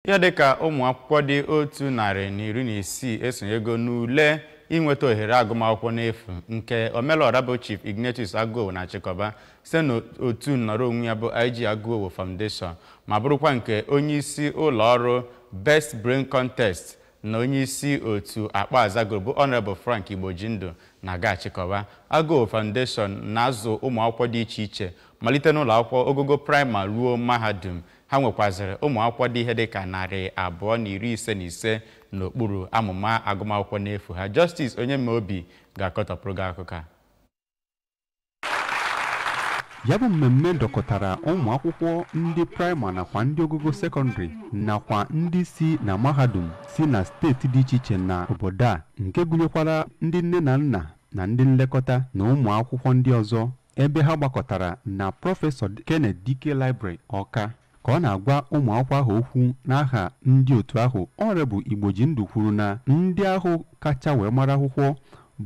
Ihe dịka ụmụ akwụkwọ dị 116 esonyego n'ule inweta ohere agụmakwụkwọ n'efu nke Omelora bụ Chief Ignatius Agụowo na-achịkọba site n'otu nnọrọ onwe ya bụ IG Agụowo Foundation, ma bụrụkwa nke onyeisi ụlọ ọrụ Best Brain Contest na onyeisi otu Akpa Azagoro bụ Honorable Frank Igbojindụ na-aga achịkọba. Agụowo Foundation na-azụ ụmụ akwụkwọ dị iche iche malite n'ụlọ akwụkwọ ogogo praịmarị ruo mahadum. Ha nwekwazịrị ụmụ akwụkwọ dị ihe dịka 255 n'okpuru amụma agụmakwụkwọ n'efu ha. Justice Onyemeobi ga-akọtọpụrụ gị akụkọ a. Ya bụ mmemme dọkọtara ụmụ akwụkwọ ndị praịmarị nakwa ndị ogogo sekọndịrị nakwa ndị si na mahadum si na steeti dị iche iche na obodo a, nke gụnyekwara ndị nne na nna na ndị nlekọta na ụmụ akwụkwọ ndị ọzọ, ebe ha gbakọtara na Prọfesọ Kenneth Dike Library, Ọka. Ka ọ na-agwa ụmụ akwụkwọ ahụ okwu n'aha ndị otu ahụ, Honorable Igbojindụ kwuru na ndị ahụ kacha wee mara akwụkwọ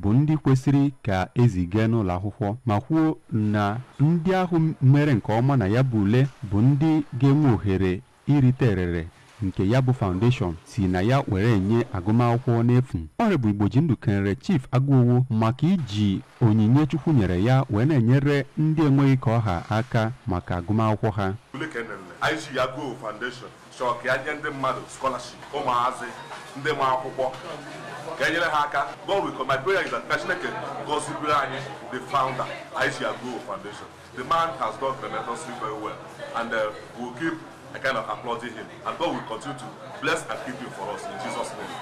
bụ ndị kwesịrị ka eziga n'ụlọ akwụkwọ, ma kwuo na ndị ahụ mere nke ọma na ya bụ ule bụ ndị ga-enwe ohere irite erere nke ya bụ foundation si na ya were enye agụmakwụkwọ n'efu. Honorable Igbojindụ kenere Chief Agụowo maka iji onyinye Chukwu nyere ya wee na-enyere ndị enweghị ka ọha aka maka agụmakwụkwọ ha. Ule ka enene IG Agụowo Foundation chọrọ ka ya nye ndị mmadụ scholarship, ụmụazị ndị ma akwụkwọ, ka enyere ha aka. God will come. My prayer is that ka Chineke gọzikwere anyị the founder, IG Agụowo Foundation. The man has done tremendously very well, and we will keep a kind of applauding him, and God will continue to bless and keep him for us in Jesus' name.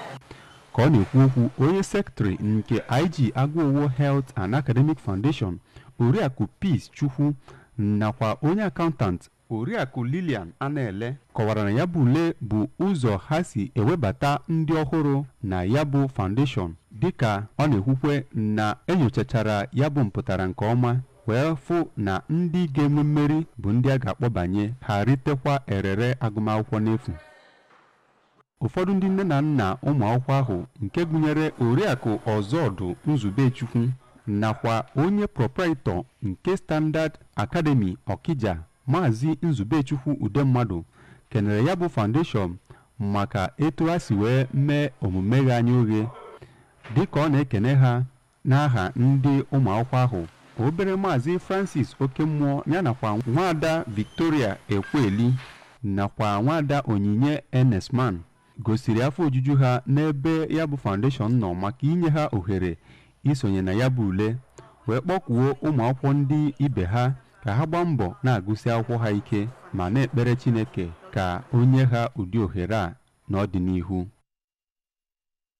Ka ọ na-ekwu okwu, onye sekretịrị nke IG Agụowo Health and Academic Foundation, Oriakụ Peace Chukwu, nakwa onye akaụntant Oriakụ Lilian Anele, kọwara na ya bụ ule bụ ụzọ ha si ewebata ndị ọhụrụ na ya bụ foundation, dịka ọ na-ekwukwe na enyochachara ya bụ mpụtara nke ọma wee fụ na ndị ga-enwe mmeri bụ ndị a ga-akpọbanye ha ritekwa erere agụmakwụkwọ n'efu. Ụfọdụ ndị nne na nna ụmụ akwụkwọ ahụ, nke gụnyere Oriakụ Ọzọdụ Nzubechukwu nakwa onye proprietor nke Standard Academy Okija, Maazị Nzubechukwu Udemmadụ, kenere ya bụ foundation maka etu ha si wee mee omume ghe anya oghe. Dịka ọ na-ekene ha n'aha ndị ụmụ akwụkwọ ahụ, obere Maazị Francis Okemmụọ ya nakwa nwaada Victoria Ekweli nakwa nwaada Onyinye Enesman gosiri afọ ojuju ha n'ebe ya bụ foundation nọ maka inye ha ohere isonye na ya bụ ule, wee kpọkwuo ụmụ akwụkwọ ndị ibe ha ka ha gbaa mbọ na-agụsị akwụkwọ ha ike ma na-ekpere Chineke ka o nye ha ụdị ohere a n'ọdịnihu.